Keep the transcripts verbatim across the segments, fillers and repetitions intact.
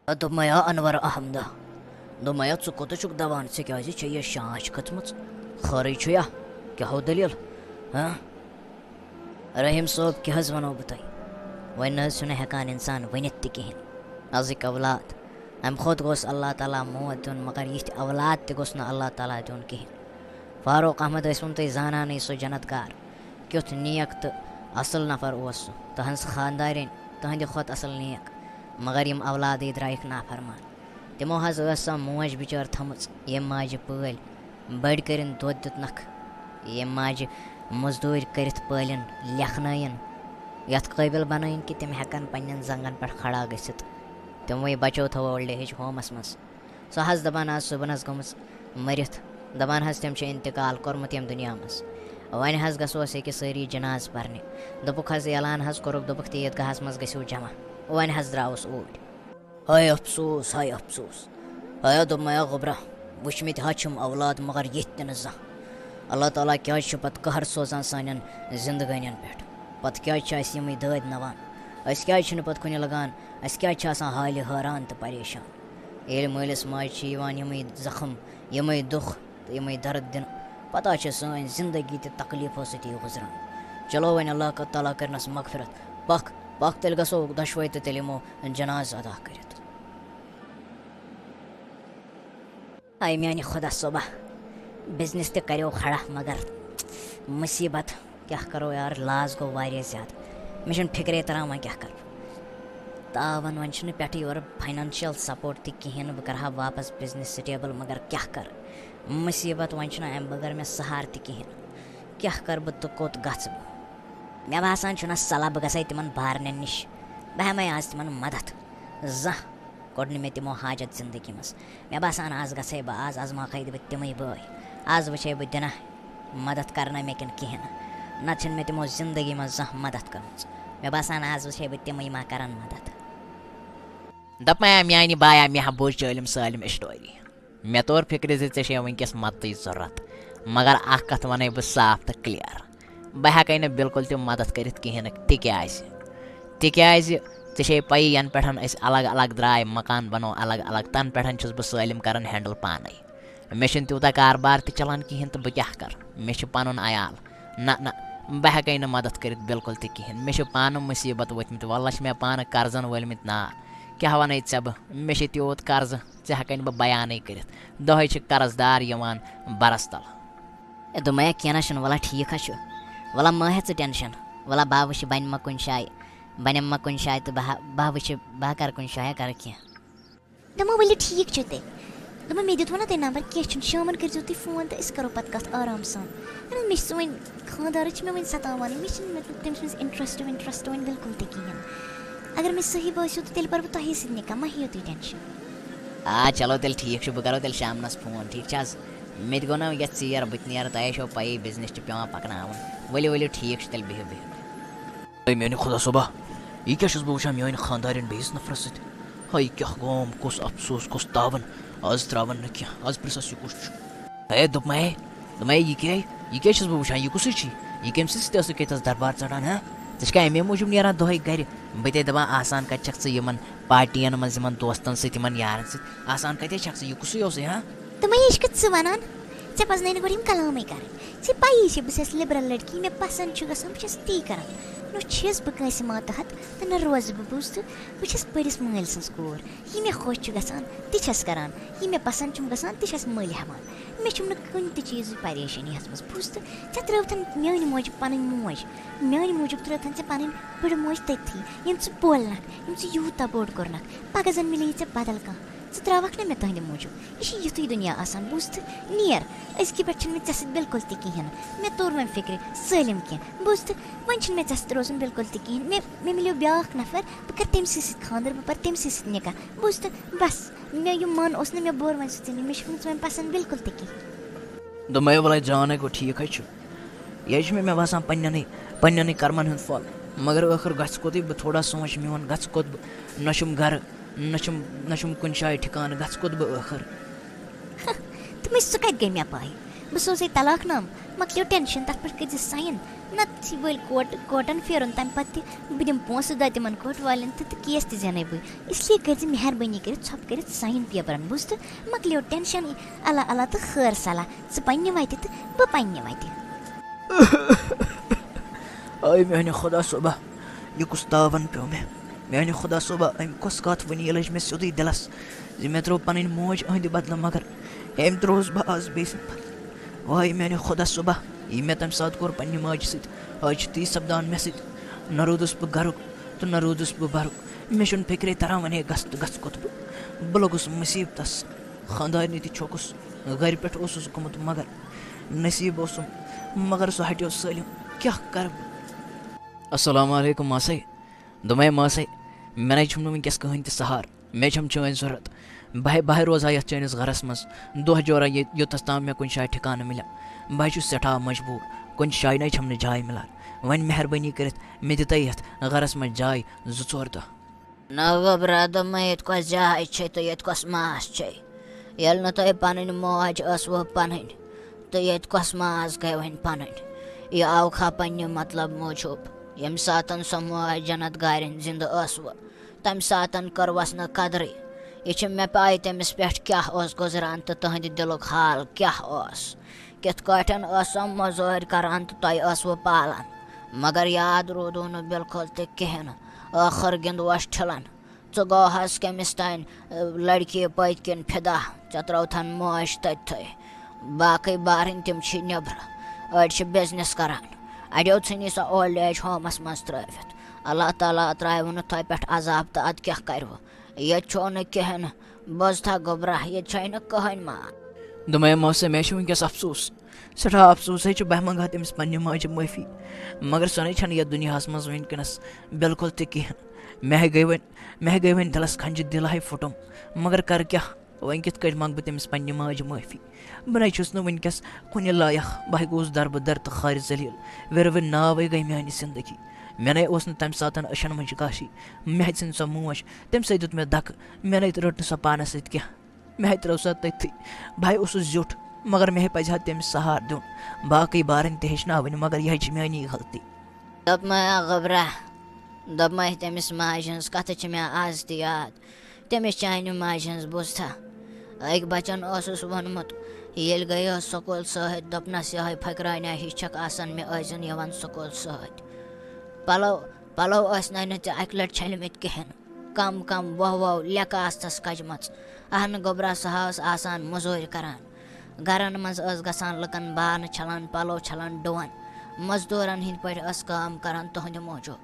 دوٚپمَے ہا انور احمدہ، دوٚپمَے ہا، ژٕ کوٚتَتھ چھُکھ دَوان؟ ژےٚ کیٛازِ چھےٚ یہِ شانٛچھ کھٔژمٕژ؟ خٲرٕے چھُیا؟ کیٛاہ ہو دٔلیٖل؟ ہاں؟ رحیم صٲب، کیٛاہ حظ وَنو بہٕ تۄہہِ؟ وۄنۍ نہ حظ چھُنہٕ ہٮ۪کان اِنسان ؤنِتھ تہِ کِہیٖنۍ۔ أزٕکۍ اولاد، اَمہِ کھۄتہٕ گوٚژھ اللہ تعالیٰ موت دیُن، مگر یِتھۍ اولاد تہِ گوٚژھ نہٕ اللہ تعالیٰ دیُن کِہیٖنۍ۔ فاروق احمد ٲسۍ وُن تُہۍ زانانٕے، سُہ جنت کار۔ کیُتھ نیک تہٕ اصل نفر اوس سُہ، تہنٛز خاندارِنۍ تہنٛدِ کھۄتہٕ اصل نیک، مگر یِم اولادٕے درٛایکھ نافرمان۔ تِمو حظ ٲس سۄ موج بِچٲر تھٲمٕژ، ییٚمہِ ماجہِ پٲلۍ بٔڑۍ کٔرِن، دۄد دیُتنکھ، ییٚمہِ ماجہِ مزدوٗرۍ کٔرِتھ پٲلِن، لیکھنٲیِن، یتھ قٲبِل بنٲیِن کہِ تِم ہٮ۪کن پننٮ۪ن زنٛگن پٮ۪ٹھ کھڑا گٔژھِتھ۔ تِموٕے بچو تھٲو اولڈ ایج ہومس منٛز۔ سۄ حظ دَپان آسہٕ صُبحن حظ گٔمٕژ مٔرِتھ، دَپان حظ تٔمۍ چھُ اِنتِقال کوٚرمُت ییٚمہِ دُنیا منٛز۔ وۄنۍ حظ گژھو أسۍ أکِس سٲری جنازٕ پَرنہِ۔ دوٚپُکھ حظ اعلان حظ کوٚرُکھ، دوٚپُکھ تہِ عیٖدگاہَس منٛز گٔژھِو جمع۔ وۄنۍ حظ درٛاوُس اوٗرۍ۔ ہاے افسوس، ہاے افسوس۔ ہایا دوٚپمَے ہا گوٚبرا، وٕچھمٕتۍ حظ چھِم اولاد مگر یِتھۍ تہِ نہٕ زانٛہہ۔ اللہ تعالیٰ کیٛازِ چھُ پَتہٕ قہر سوزان سانٮ۪ن زندگٲنٮ۪ن پٮ۪ٹھ؟ پَتہٕ کیٛازِ چھِ اَسہِ یِمٕے دٲدۍ نَوان؟ أسۍ کیٛازِ چھِنہٕ پَتہٕ کُنہِ لَگان؟ اَسہِ کیٛازِ چھِ آسان حالہِ حٲران تہٕ پریشان؟ ییٚلہِ مٲلِس ماجہِ چھِ یِوان یِمٕے زخم، یِمٕے دُکھ تہٕ یِمٕے درد دِنہٕ، پتہ چھِ سٲنۍ زندگی تہِ تکلیفو سۭتی گُزران۔ چلو وۄنۍ اللہ تعالیٰ کٔرنَس مغفرت۔ پکھ، پکھ تیٚلہِ گژھو دۄشوے تہٕ تیٚلہِ یِمو جنازٕ ادا کٔرِتھ۔ اے میانہِ خۄدا صٲبہ، بزنس تہِ کریو کھڑا، مگر مصیبت کیٛاہ کرو یار، لاس گوٚو واریاہ زیادٕ۔ مےٚ چھُنہٕ فِکرے تران وۄنۍ کیٛاہ کرٕ۔ تاوَن وۄنۍ چھُنہٕ پٮ۪ٹھٕ یورٕ financial support تہِ کِہیٖنۍ نہٕ، بہٕ کرٕ ہا واپس business stable، مگر کیٛاہ کرٕ؟ مُصیٖبت وۄنۍ چھُنہٕ اَمہِ بغٲر مےٚ سہارٕ تہِ کِہیٖنۍ۔ کیٛاہ کرٕ بہٕ تہٕ کوٚت گژھٕ بہٕ؟ مےٚ باسان چھُنہ صلاح بہٕ گژھے تِمن بارنٮ۪ن نِش، بہٕ ہٮ۪مے آز تِمن مدد۔ زانٛہہ کوٚڑ نہٕ مےٚ تِمو حاجت زندگی منٛز۔ مےٚ باسان، آز گژھے بہٕ، آز آزماوکھے بہٕ تِمٕے بٲے۔ آز وٕچھے بہٕ دِنہ مدد کرنہ مےٚ کِنہٕ کِہیٖنۍ نہٕ۔ نتہٕ چھِنہٕ مےٚ تِمو زندگی منٛز زانٛہہ مدد کٔرمٕژ۔ مےٚ باسان، آز وٕچھے بہٕ تِمٕے ما کرن مدد۔ دپمے میانہِ بایا، مےٚ ہا بوٗز ژےٚ علم سالم story۔ مےٚ توٚر فِکرِ زِ ژےٚ چھے وٕنکیٚس مدتٕچ ضروٗرت، مگر اکھ کتھ ونے بہٕ صاف تہٕ clear۔ بہٕ ہٮ۪کَے نہٕ بالکل تہِ مدد کٔرِتھ کِہیٖنۍ نہٕ، تِکیٛازِ؟ تِکیٛازِ ژےٚ چھے پَیی، یَنہٕ پٮ۪ٹھ أسۍ الگ الگ درٛاے، مکان بنوو الگ الگ، تَنہٕ پٮ۪ٹھ چھُس بہٕ سٲلِم کران handle پانَے۔ مےٚ چھُنہٕ تیوٗتاہ کاربار تہِ چلان کِہیٖنۍ تہٕ بہٕ کیٛاہ کَرٕ؟ مےٚ چھُ پَنُن عیال۔ نہ، نہ، بہٕ ہٮ۪کَے نہٕ مدد کٔرِتھ بالکل تہِ کِہیٖنۍ۔ مےٚ چھِ پانہٕ مُصیٖبت ؤتھۍمٕتۍ، واللہ چھِ مےٚ پانہٕ قرضَن وٲلۍمٕتۍ نار۔ کیٛاہ وَنَے ژےٚ بہٕ؟ مےٚ چھِ تیوٗت قرضہٕ، ژےٚ ہٮ۪کَے نہٕ بہٕ بیانٕے کٔرِتھ۔ دۄہَے چھِ قرض دار یِوان بَرَس تَل۔ اے دوٚپمَے، کینٛہہ نہ چھُنہٕ، وَلہ ٹھیٖک حظ چھُ۔ وَلہ مہ ہےٚ ژٕ tension۔ وَلہ بہٕ ہا وٕچھِ بَنہِ ما کُنہِ جایہِ، بَنٮ۪م ما کُنہِ جایہِ تہٕ بہٕ ہا، بہٕ ہا وٕچھِ، بہٕ ہا کَرٕ کُنہِ جایہِ، ہا کَرٕ کینٛہہ۔ دوٚپمَو، ؤلِو ٹھیٖک چھُ تیٚلہِ۔ دوٚپمَو، مےٚ دیُتوٕ نہ تۄہہِ number، کینٛہہ چھُنہٕ، شامَن کٔرۍزیو تُہۍ phone تہٕ أسۍ کَرو پَتہٕ کَتھ آرام سان۔ اَہَن حظ، مےٚ چھِ سُہ وۄنۍ خانٛدارٕے چھِ مےٚ وۄنۍ سَتاوانٕے، مےٚ چھِنہٕ مطلب تٔمِس منٛز interest وِنٹرٛسٹ وۄنۍ بِلکُل تہِ کِہیٖنۍ۔ اگر مےٚ صحیح باسیو تہٕ تیٚلہِ پَرٕ بہٕ تۄہے سۭتۍ نِکاح، مہ ہیٚیِو تُہۍ tension۔ آ، چلو تیٚلہِ ٹھیٖک چھُ، بہٕ کَرو تیٚلہِ شامنَس phone، ٹھیٖک چھِ حظ؟ مےٚ تہِ گوٚو نہ وٕنکیٚس ژیر، بہٕ تہِ نیرٕ، تۄہے چھو پَیی business چھُ پٮ۪وان پَکناوُن۔ ؤلِو ؤلِو ٹھیٖک چھُ تیٚلہِ، بِہِو بِہِو۔ اے میانہِ خۄدا صٲبا، یہِ کیٛاہ چھُس بہٕ وٕچھان میٲنۍ خانٛدارِنۍ بیٚیِس نفرَس سۭتۍ؟ ہاے کیٛاہ گوم، کُس افسوس، کُس تاوَن، آز ترٛاوَن نہٕ کینٛہہ، آز پرٛژھَس یہِ کُس چھُ۔ اے دوٚپمَے، دوٚپمَے، یہِ کیٛاہ، یہِ کیٛاہ چھُس بہٕ وٕچھان، یہِ کُسٕے چھی؟ یہِ کٔمۍ سٕنٛدِ سۭتۍ ٲسٕکھ ییٚتَس دربار ژَٹان، ہا؟ ژٕ چھَکھا اَمے موٗجوٗب نیران دۄہَے گَرِ؟ بہٕ تے دَپان، آسان کَتہِ چھَکھ ژٕ یِمَن پارٹیَن منٛز، یِمَن دوستَن سۭتۍ، یِمَن یارَن سۭتۍ؟ آسان کَتہِ چھَکھ ژٕ، یہِ کُسٕے اوسُے، ہا؟ تہٕ وۄنۍ یہِ چھُکھ ژٕ وَنان، ژےٚ پَزنَے نہٕ گۄڈٕ یِم کلامٕے کَرٕنۍ۔ ژےٚ پَیی چھِ، بہٕ چھَس liberal لٔڑکی، مےٚ پَسنٛد چھُ گژھان، بہٕ چھَس تی کَران۔ نہ چھَس بہٕ کٲنٛسہِ ماتحت تہٕ نہ روزٕ بہٕ، بوٗزتھٕ؟ بہٕ چھَس بٔڑِس مٲلۍ سٕنٛز کوٗر۔ یہِ مےٚ خۄش چھُ گژھان، تہِ چھَس کَران۔ یہِ مےٚ پَسنٛد چھُم گژھان، تہِ چھَس مٔلۍ ہٮ۪وان۔ مےٚ چھُم نہٕ کُنہِ تہِ چیٖزٕچ پریشٲنی ہٮ۪ژمٕژ، بوٗزتھٕ؟ ژےٚ ترٛٲوتھَن میٛانہِ موجہِ پَنٕنۍ موج، میٛانہِ موٗجوٗب ترٛٲوتھَن ژےٚ پَنٕنۍ بٔڑ موج تٔتھی، ییٚمۍ ژٕ پولنَکھ، ییٚمۍ ژٕ یوٗتاہ بوٚڑ کوٚرنَکھ۔ پَگاہ زَن مِلے ژےٚ بدل کانٛہہ۔ ژٕ ترٛاوَکھ نہٕ مےٚ تُہٕنٛدِ موٗجوٗب۔ یہِ چھُ یُتھُے دُنیا آسان، بوٗزتھٕ؟ نیر، أزکہِ پٮ۪ٹھ چھُنہٕ مےٚ ژےٚ سۭتۍ بِلکُل تہِ کِہیٖنۍ نہٕ۔ مےٚ توٚر وۄنۍ فِکرِ سٲلِم کینٛہہ، بوٗزتھٕ؟ وۄنۍ چھُنہٕ مےٚ ژےٚ سۭتۍ روزُن بِلکُل تہِ کِہیٖنۍ۔ مےٚ، مےٚ مِلیو بیٛاکھ نفر، بہٕ کَرٕ تٔمۍ سٕے سۭتۍ خانٛدر، بہٕ پَرٕ تٔمۍ سٕے سۭتۍ نِکاح، بوٗزتھٕ؟ بَس، مےٚ یہِ من اوس نہٕ مےٚ بوٚر وۄنۍ سُہ ژےٚ نِش، مےٚ چھُنہٕ ژٕ وۄنۍ پَسنٛد بِلکُل تہِ کِہیٖنۍ۔ دوٚپمَے، وَلَے جانَے گوٚو، ٹھیٖک حظ چھُ۔ یہِ حظ چھُ مےٚ، مےٚ باسان پنٛنٮ۪نٕے، پنٛنٮ۪نٕے کرمَن ہُنٛد پھل۔ مگر ٲخٕر گژھٕ کوٚتٕے بہٕ؟ تھوڑا سونٛچ میون، گژھٕ کوٚت بہٕ؟ نہ چھُم گرٕ، نہ چھُم، نہ چھُم کُنہِ جایہِ ٹھِکانہٕ، گژھٕ کوٚت بہٕ ٲخٕر؟ تہٕ مےٚ، سُہ کَتہِ گٔے مےٚ پَے؟ بہٕ سوزَے طلاق نامہٕ، مۄکلیو ٹٮ۪نشَن، تَتھ پٮ۪ٹھ کٔرۍ زِ ساین۔ نَتہٕ ژھٕنہِ وٲلۍ کوٹ کوٹَن پھیرُن، تَمہِ پَتہٕ تہِ بہٕ دِمہٕ پونٛسہٕ دۄدِمَن کوٹ والٮ۪ن تہٕ، تہٕ کیس تہِ زینَے بٕے۔ اس لیے کٔرۍ زِ مہربٲنی کٔرِتھ ژھۄپہٕ کٔرِتھ ساین پیپرَن، بوٗزتھٕ؟ مۄکلیو ٹٮ۪نشَن، اللہ اللہ تہٕ خٲر صلاح، ژٕ پنٛنہِ وَتہِ تہٕ بہٕ پنٛنہِ وَتہِ۔ آے میانہِ خۄدا صٲبہ، یہِ کُس تاوَن پیوٚو مےٚ؟ میانہِ خۄدا صٲبہ، أمۍ کۄس کَتھ ؤنۍ، یہِ لٔج مےٚ سیوٚدُے دِلَس زِ مےٚ ترٛٲو پَنٕنۍ موج أہٕنٛدِ بدلہٕ مگر۔ أمۍ ترٛووُس بہٕ آز بیٚیہِ سٕنٛدِ بدلہٕ۔ واے میانہِ خۄدا صٲبہ، یہِ مےٚ تَمہِ ساتہٕ کوٚر پننہِ ماجہِ سۭتۍ، آز چھُ تی سپدان مےٚ سۭتۍ۔ نہ روٗدُس بہٕ گرُک تہٕ نہ روٗدُس بہٕ بَرُک۔ مےٚ چھُنہٕ فِکرے تَران وۄنۍ ہے گژھٕ تہٕ گژھٕ کوٚت بہٕ؟ بہٕ لوٚگُس مُصیٖبتَس۔ خانٛدارنہِ تہِ چھوٚکُس، گَرِ پٮ۪ٹھ اوسُس گوٚمُت مگر نصیٖب اوسُم، مگر سُہ ہٹیو سٲلِم۔ کیٛاہ کَرٕ بہٕ؟ السلام علیکم ماسے۔ دوٚپمَے ماسے، مےٚ نَے چھُم نہٕ وٕنکیٚس کٕہٕنۍ تہِ سہارٕ۔ مےٚ چھَم چٲنۍ ضوٚرَتھ۔ بہٕ ہے، بہٕ ہے روزٕ ہا یَتھ چٲنِس گَرَس منٛز دۄہ جورا ییٚتہِ، یوٚتَس تام مےٚ کُنہِ جایہِ ٹھِکانہٕ مِلہِ۔ بہٕ ہے چھُس سٮ۪ٹھاہ مجبوٗر، کُنہِ جایہِ نَے چھَم نہٕ جاے مِلان۔ وۄنۍ مہربٲنی کٔرِتھ مےٚ دِ تَے یَتھ گَرَس منٛز جاے زٕ ژور دۄہ۔ نہ گوٚبرا، دوٚپمَے ییٚتہِ کۄس جاے چھے تہٕ ییٚتہِ کۄس ماس چھے؟ ییٚلہِ نہٕ تۄہہِ پَنٕنۍ موج ٲسوٕ پَنٕنۍ، تہٕ ییٚتہِ کۄس ماس گٔے وۄنۍ پَنٕنۍ؟ یہِ آوکھا پنٛنہِ مطلب موٗجوٗب؟ ییٚمہِ ساتَن سۄ موج جنت گارٮ۪ن زِندٕ ٲسوٕ، تَمہِ ساتَن کٔروَس نہٕ قدرٕے۔ یہِ چھِ مےٚ پَے تٔمِس پٮ۪ٹھ کیٛاہ اوس گُزران تہٕ تٕہٕنٛدِ دِلُک حال کیٛاہ اوس۔ کِتھ کٲٹھۍ ٲس سۄ مٔزوٗرۍ کران تہٕ تۄہہِ ٲسوٕ پالان، مگر یاد روٗدوٕ نہٕ بالکل تہِ کِہیٖنۍ۔ ٲخٕر گِنٛدوس ٹھِلَن۔ ژٕ گوہَس کٔمِس تانۍ، لڑکی پٔتۍ کِنۍ فِدا، ژےٚ ترٛٲوتھَن موج تٔتھٕے۔ باقٕے بارٕنۍ تِم چھی نیٚبرٕ، أڑۍ چھِ بِزنِس کران۔ اَڑیو ژھٕنی سۄ اولڈ ایج ہومَس منٛز ترٛٲوِتھ۔ اللہ تعالیٰ ترٛاوِ نہٕ تۄہہِ پٮ۪ٹھ عذاب تہٕ اَدٕ کیٛاہ کَرِوٕ؟ ییٚتہِ چھُو نہٕ کِہیٖنۍ۔ بوزتھا گوٚبرا، ییٚتہِ چھَے نہٕ کٕہٕنۍ ماں۔ دوٚپمَے ماسے، مےٚ چھُ وٕنکیٚس افسوٗس، سٮ۪ٹھاہ افسوٗس ہے چھُ۔ بہٕ منٛگہٕ ہا تٔمِس پنٛنہِ ماجہِ معٲفی، مگر سۄ نَے چھَنہٕ یَتھ دُنیاہَس منٛز وٕنکیٚنَس بالکل تہِ کِہیٖنۍ۔ مےٚ ہے گٔے وۄنۍ، مےٚ ہے گٔے وۄنۍ دِلَس کھَنٛجہِ، دِل ہے پھُٹُم، مگر کَرٕ کیٛاہ؟ وۄنۍ کِتھ کٲٹھۍ منٛگہٕ بہٕ تٔمِس پنٛنہِ ماجہِ معٲفی؟ بہٕ نَے چھُس نہٕ وٕنکیٚس کُنہِ لایق، بہٕ ہے گوٚوُس دَربٕدَر تہٕ خارِ ذٔلیٖل۔ وِرٕ وِرٕ ناوٕے گٔے میٛانہِ زِندگی۔ مےٚ نَے اوس نہٕ تَمہِ ساتَن أچھَن منٛز کاشی۔ مےٚ ہے ژھٕنۍ سۄ موج، تٔمۍ سۭتۍ دیُت مےٚ دَکہٕ، مےٚ نَے رٔٹ نہٕ سۄ پانَس سۭتۍ کینٛہہ۔ مےٚ ہے ترٛٲو سۄ تٔتھی۔ بہٕ ہے اوسُس زیُٹھ، مگر مےٚ ہے پَزِ ہا تٔمِس سہارٕ دیُن۔ باقٕے بارٕنۍ تہِ ہیٚچھناوٕنۍ، مگر یہِ ہے چھِ میٛٲنی غلطی۔ دوٚپمَے گوٚبرا، دوٚپمَے تٔمِس ماجہِ ہٕنٛز کَتھٕ چھِ مےٚ آز تہِ یاد۔ تٔمِس چانہِ ماجہِ ہٕنٛز بوٗزتھا؟ أکۍ بَچَن اوسُس ووٚنمُت، ییٚلہِ گٔیو سکوٗل سۭتۍ، دوٚپنَس، یِہوٚے پھٔکرانیٛا ہِش چھَکھ آسان، مےٚ ٲسۍزٮ۪ن یِوان سکوٗل سۭتۍ۔ پَلو، پَلو ٲسۍ نَے نہٕ ژےٚ اَکہِ لَٹہِ چھٔلۍمٕتۍ کِہیٖنۍ۔ کَم کَم وۄہ وۄہ لیٚکہٕ آستَس کَجمَژ۔ اَہنہٕ گوٚبرا، سۄ ہا ٲس آسان مٔزوٗرۍ کَران۔ گَرَن منٛز ٲس گژھان لُکَن بانہٕ چھَلان، پَلو چھَلان، ڈُوان۔ مٔزدوٗرَن ہِنٛدۍ پٲٹھۍ ٲس کٲم کَران تُہٕنٛدِ موٗجوٗب۔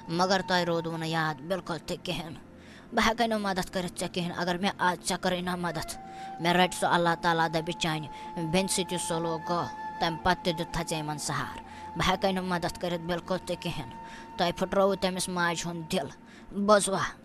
مگر تۄہہِ روٗدوٕ نہٕ یاد بالکل تہِ کِہیٖنۍ۔ بہٕ ہٮ۪کَے نہٕ مدد کٔرِتھ ژےٚ کِہیٖنۍ، اگر مےٚ آز ژےٚ کٔرٕے نہ مدد۔ مےٚ رَٹہِ سُہ اللہ تعالیٰ دَپہِ چانہِ بیٚنہِ سۭتۍ یُس سلوٗک گوٚو، تَمہِ پتہٕ تہِ دیُت تھَژے یِمَن سہار۔ بہٕ ہٮ۪کَے نہٕ مدد کٔرِتھ بالکل تہِ کِہیٖنۍ۔ تۄہہِ پھٕٹرووُ تٔمِس ماجہِ ہُنٛد دِل۔ بوزوا؟